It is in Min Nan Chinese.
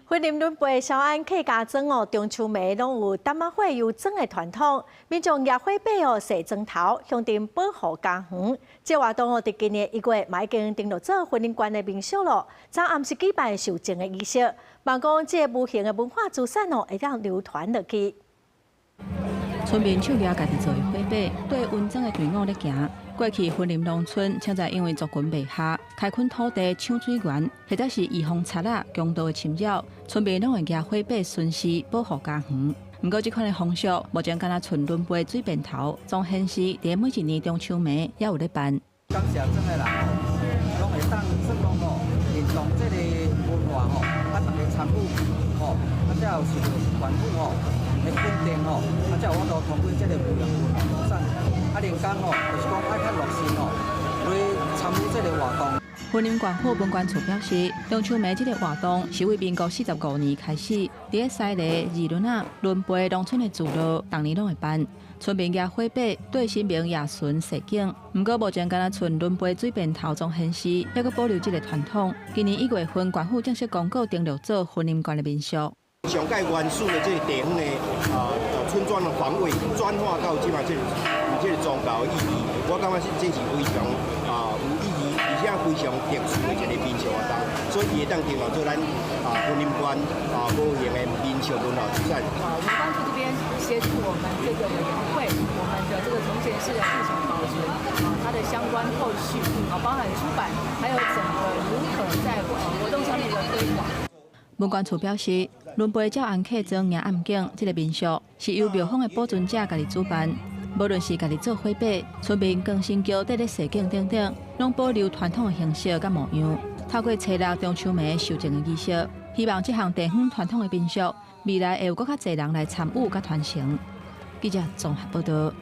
雲林崙背蕭安客家莊哦，中秋暝攏有擔仔火遊莊的傳統，民眾舉火把哦，踅莊頭，象徵保護家園。這個活動哦，佇今年1月嘛已經登錄做雲林縣的民俗囉。昨暗時舉辦受證的儀式，望講這個無形的文化資產哦，會當流傳落去。村民手舉家己做的火把，綴勻莊的隊伍咧行。過去雲林農村，現在因為族群袂合、開墾土地搶水源，或者是移防賊仔、強盜的侵擾，村民攏會舉火把巡視保護家園。毋過，這款的風俗目前敢若賰崙背水邊頭，總顯示佇每一年中秋暝猶有咧辦。感謝莊的人吼，攏會當算講吼，認同這个文化吼，啊，逐家參與吼，啊，才有受著縣府吼的肯定吼，啊，才有法度通過這个無形文化遺產。啊，連講吼，就是講愛較熱心吼，來參與這个活動。雲林縣府文管處表示，中秋暝這个活動是為民國45年開始，佇咧西螺、二崙仔、崙背農村的聚落，逐年攏會辦。村民舉火把綴神明夜巡踅境，毋過目前敢若賰崙背水邊頭總顯示，猶閣保留這个傳統。今年1月份，縣府正式公告登錄做雲林縣的民俗。上蓋原始的這个地方的啊村莊的防衛，轉化到這馬這个宗教的意義，我感覺是這是非常啊有意義，而且非常特殊的一个民俗活動，所以伊會當登錄做咱啊雲林縣啊無形的民俗文化資產。啊，文管處這邊協助我們這個委員會，我們的這個從前式的進行保存啊，它的相關後續啊，包含出版，還有整個如何在活動上面的推廣。文管處表示，崙背詔安客莊迎暗景這个民俗是由廟方的保存者家己主辦，無論是家己做火把、村民扛神轎綴咧踅境等等，攏保留傳統的形式佮模樣。透過初六中秋暝受證的儀式，希望這項地方傳統的民俗，未來會有閣較濟人來參與佮傳承。記者綜合報道。